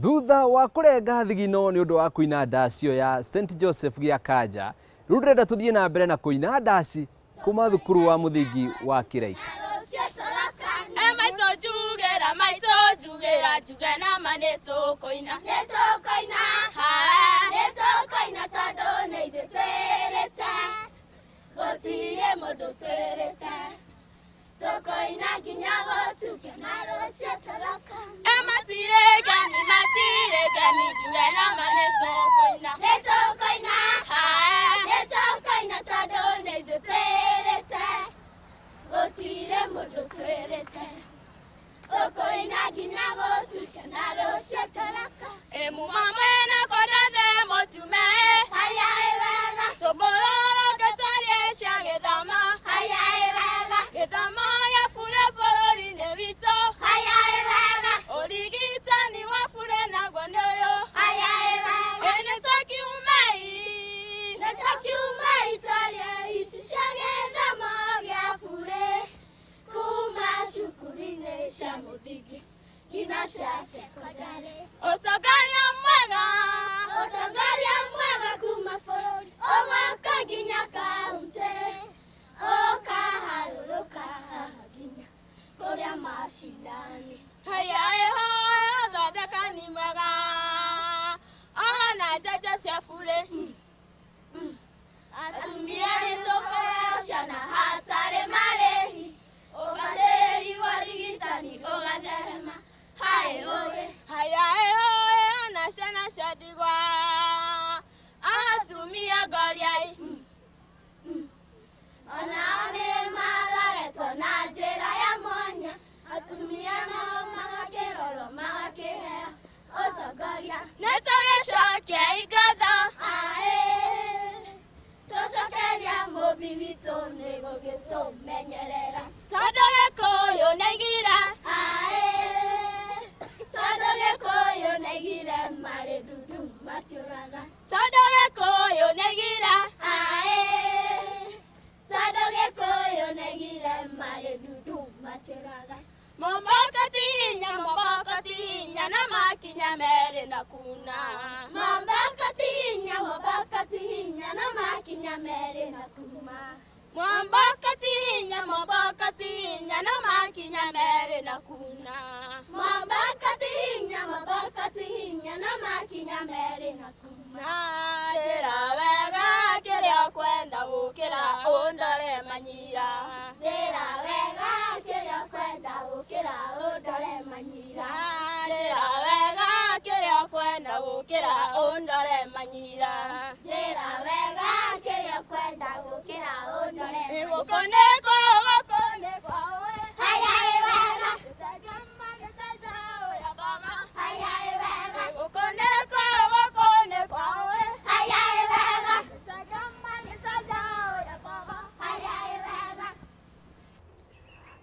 Thutha wa kũrenga thigino nĩ ũndũ wa kũina ndacio ya St Joseph gĩa Kanja, rĩu ndĩrenda tũthiĩ na mbere na kũina ndaci kuma thukuru wa mũthingi wa Kĩraika.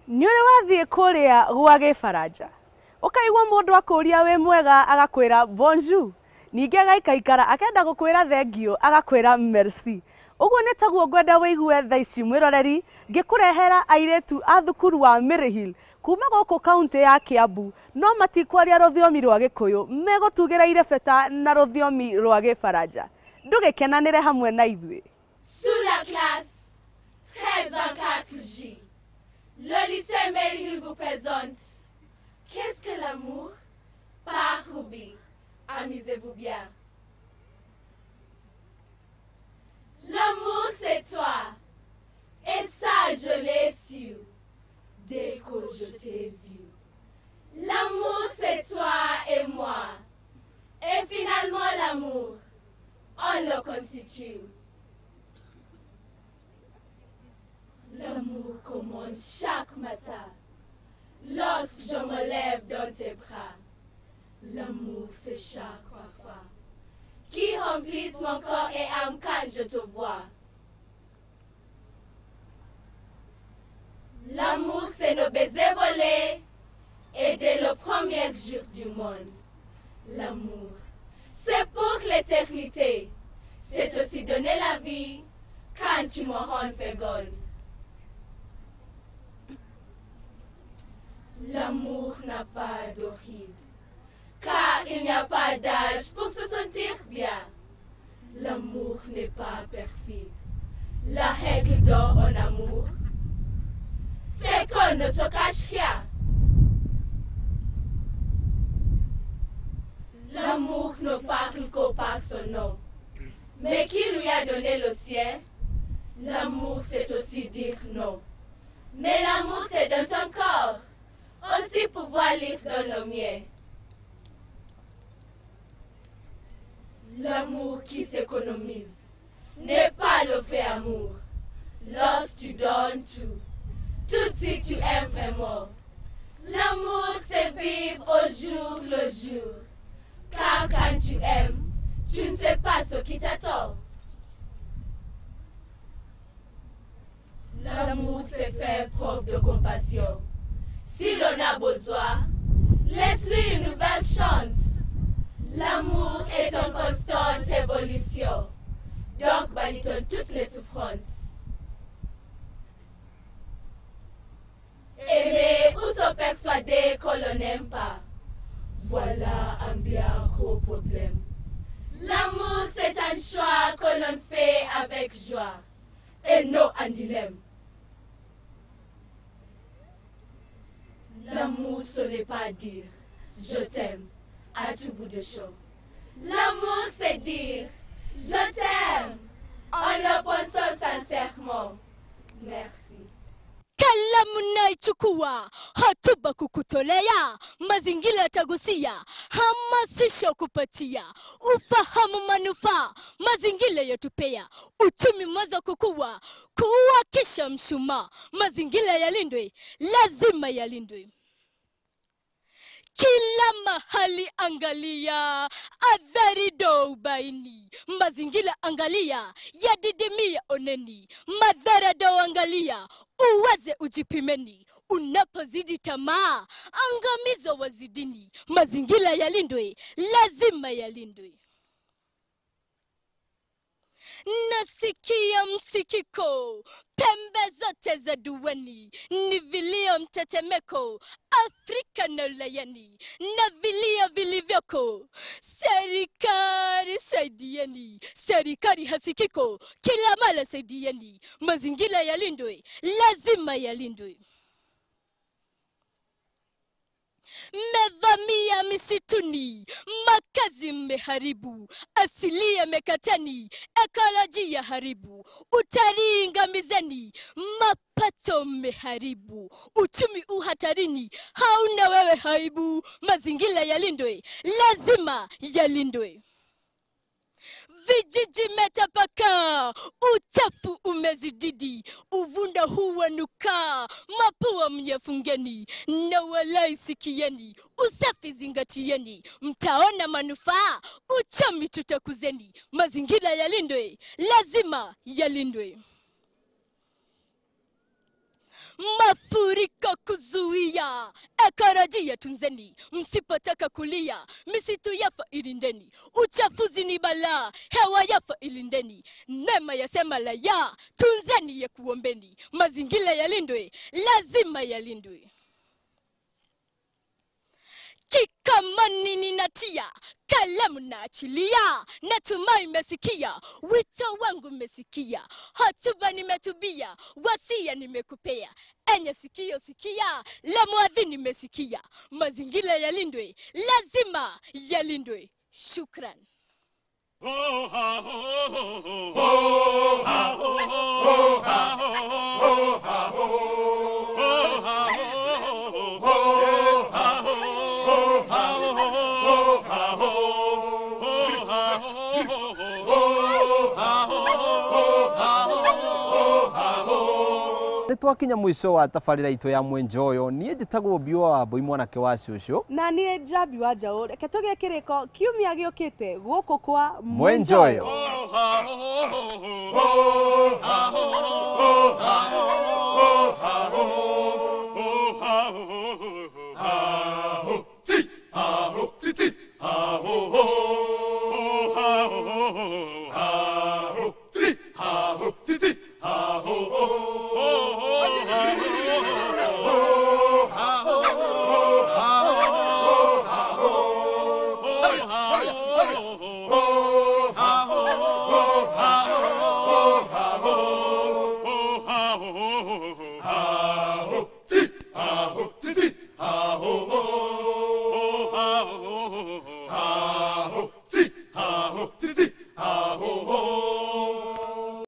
Nĩ ũrĩ wathiĩ kũrĩa gwa gĩbaranja ũkaigua mũndũ akũria wĩ mwega agakwĩra bonjour, ningĩ agaikaikara akenda gũkwĩra thengiũ agakwĩra merci. Ũguo nĩ taguo ngwenda wĩigue thaa ici mwĩroreri ngĩkũrehera airĩtu a thukuru wa Maryhill kuma gũkũ kaunti ya Kiambu, no matikwaria rũthiomi rwa Gĩkũyũ, megũtugĩra irebeta na rũthiomi rwa gĩbaranja. Ndũgĩkenanĩre hamwe na ithuĩ. Sous la classe 1324J, le lycée Maryhill vous présente Qu'est-ce que l'amour par Ruby. Amusez-vous bien. L'amour, c'est toi. Et ça, je l'ai su dès que je t'ai vu. L'amour, c'est toi et moi. Et finalement, l'amour, on le constitue. L'amour commence chaque matin, lorsque je me lève dans tes bras. L'amour, c'est chaque parfois qui remplisse mon corps et âme quand je te vois. L'amour, c'est nos baisers volés et dès le premier jour du monde. L'amour, c'est pour l'éternité. C'est aussi donner la vie quand tu me rends féconde. L'amour n'a pas d'origine, car Car il n'y a pas d'âge pour se sentir bien. L'amour n'est pas perfide. La règle d'or en amour, c'est qu'on ne se cache rien. L'amour ne parle qu'au par son nom. Mais qui lui a donné le sien? L'amour, c'est aussi dire non. Mais l'amour, c'est dans ton corps. Aussi pouvoir lire dans le mien. L'amour qui s'économise n'est pas le vrai amour. Lorsque tu donnes tout, tout si tu aimes vraiment. L'amour, c'est vivre au jour le jour. Car quand tu aimes, tu ne sais pas ce qui t'attend. L'amour, c'est faire preuve de compassion. Si l'on a besoin, laisse-lui une nouvelle chance. L'amour est en constante évolution. Donc, bannissons toutes les souffrances. Aimer ou se persuader qu'on ne n'aime pas. Voilà un bien gros problème. L'amour, c'est un choix que l'on fait avec joie et non un dilemme. L'amour, ce n'est pas dire « je t'aime » à tout bout de champ. L'amour, c'est dire « je t'aime » en le pensant sincèrement. Merci. Kalamu naichukua, hotuba kukutolea, mazingira tagusia, hamasisho kupatia, ufahamu manufaa, mazingira yatupea, uchumi mwanzo kukua, kuwakisha mshumaa, mazingira yalindwe, lazima yalindwe. Kila mahali angalia, athari do ubaini, mazingira angalia, yadidimia oneni, madhara do angalia, uwaze ujipimeni, unapozidi tamaa, angamizo wazidini, mazingira yalindwe, lazima yalindwe. Nasikia msikiko, pembe zote za duani, ni vilio mtetemeko, Afrika na Ulayani, na vilio vilivyoko. Serikali saidieni, serikali hasikiko, kila mara saidieni, mazingira yalindwe, lazima yalindwe. Mmevamia misituni, makazi mmeharibu, asilia mekatani, ekolojia haribu, utalii ngamizeni, mapato mmeharibu, uchumi uhatarini, hauna wewe haibu, mazingira yalindwe, lazima yalindwe. Vijiji metapaka, uchafu umezididi, uvunda huwa nukaa, mapua myafungeni, na walai sikieni, usafi zingatieni, mtaona manufaa, uchumi tutakuzeni, mazingira yalindwe, lazima yalindwe. Mafuriko kuzuia, ekolojia tunzeni, msipotaka kulia, misitu yafa ilindeni, uchafuzi ni balaa, hewa yafa ilindeni, neema yasema la ya, tunzeni ya kuombeni, mazingira yalindwe, lazima yalindwe. Kikamani ninatia, kalamu naachilia, natumai mmesikia, wito wangu mmesikia, hotuba nimetubia, wasia nimekupea, enye sikio sikia, la muadhini nimesikia, mazingira yalindwe, lazima yalindwe. Shukran. Oh, ha, oh, oh, oh, ha, oh, oh, ha, oh, ha, oh, ha, oh, ha, Nĩ twakinya mũico wa tabarĩra itũ ya Mwenjoyo. Niĩ njĩtagwo Mbio wa Mbui mwanake wa cũcũ, na niĩ Njambi wa Njaũ. Reke tũgĩe kĩrĩko kiumia gĩũkĩte gũkũ kwa Mwenjoyo. Oh, ho ha ho ho ha ho ha ho ho ha ho ha ho ti ha ho ti ti ha ho ho ha ho ha.